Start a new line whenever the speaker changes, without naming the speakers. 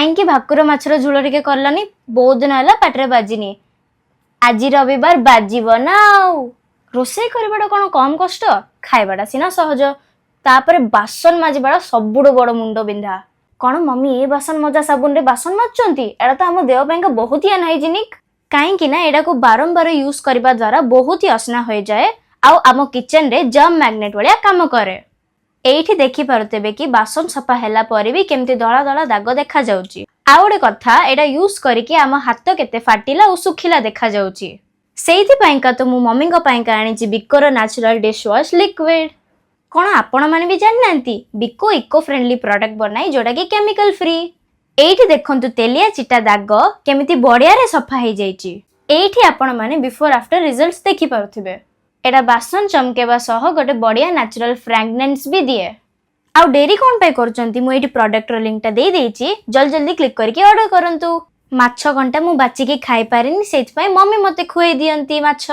କାହିଁକି ଭାକୁର ମାଛର ଝୋଳ ଟିକେ କଲନି? ବହୁତ ଦିନ ହେଲା ପାଟିରେ ବାଜିନି। ଆଜି ରବିବାର, ବାଜିବ ନା ଆଉ। ରୋଷେଇ କରିବାଟା କ'ଣ କମ କଷ୍ଟ? ଖାଇବାଟା ସିନା ସହଜ, ତାପରେ ବାସନ ମାଜିବାଟା ସବୁଠୁ ବଡ଼ ମୁଣ୍ଡ ବିନ୍ଧା। କ'ଣ ମମି ଏ ବାସନ ମଜା ସାବୁନରେ ବାସନ ମାଜୁଛନ୍ତି? ଏଇଟା ତ ଆମ ଦେହ ପାଇଁକା ବହୁତ ହି ଅନହାଇଜେନିକ, କାହିଁକି ନା ଏଟାକୁ ବାରମ୍ବାର ୟୁଜ କରିବା ଦ୍ୱାରା ବହୁତ ହି ଅସନା ହୋଇଯାଏ ଆଉ ଆମ କିଚେନରେ ଜର୍ମ ମ୍ୟାଗ୍ନେଟ ଭଳିଆ କାମ କରେ। ଏଇଠି ଦେଖିପାରୁଥିବେ କି ବାସନ ସଫା ହେଲା ପରେ ବି କେମିତି ଧଳା ଧଳା ଦାଗ ଦେଖାଯାଉଛି। ଆଉ ଗୋଟେ କଥା, ଏଇଟା ୟୁଜ କରିକି ଆମ ହାତ କେତେ ଫାଟିଲା ଆଉ ଶୁଖିଲା ଦେଖାଯାଉଛି। ସେଇଥିପାଇଁକା ତ ମୁଁ ମମିଙ୍କ ପାଇଁକା ଆଣିଛି ବିକୋର ନ୍ୟାଚୁରାଲ ଡିଶ ୱାଶ ଲିକ୍ୱିଡ। କ'ଣ ଆପଣମାନେ ବି ଜାଣିନାହାନ୍ତି? ବିକୋ ଇକୋ ଫ୍ରେଣ୍ଡଲି ପ୍ରଡକ୍ଟ ବନାଏ, ଯୋଉଟାକି କେମିକାଲ ଫ୍ରି। ଏଇଠି ଦେଖନ୍ତୁ, ତେଲିଆ ଚିଟା ଦାଗ କେମିତି ବଢିଆରେ ସଫା ହେଇଯାଇଛି। ଏଇଠି ଆପଣମାନେ ବିଫୋର ଆଫ୍ଟର ରିଜଲ୍ଟ ଦେଖିପାରୁଥିବେ। ଏଇଟା ବାସନ ଚମକେଇବା ସହ ଗୋଟେ ବଢିଆ ନ୍ୟାଚୁରାଲ ଫ୍ରାଗ୍ରାନ୍ସ ବି ଦିଏ। ଆଉ ଡେରି କ'ଣ ପାଇଁ କରୁଛନ୍ତି? ମୁଁ ଏଇଠି ପ୍ରଡକ୍ଟର ଲିଙ୍କଟା ଦେଇଦେଇଛି, ଜଲ୍ଦି ଜଲ୍ଦି କ୍ଲିକ୍ କରିକି ଅର୍ଡର କରନ୍ତୁ। ମାଛ କଣ୍ଟା ମୁଁ ବାଛିକି ଖାଇପାରେନି, ସେଇଥିପାଇଁ ମମି ମୋତେ ଖୁଏଇ ଦିଅନ୍ତି ମାଛ।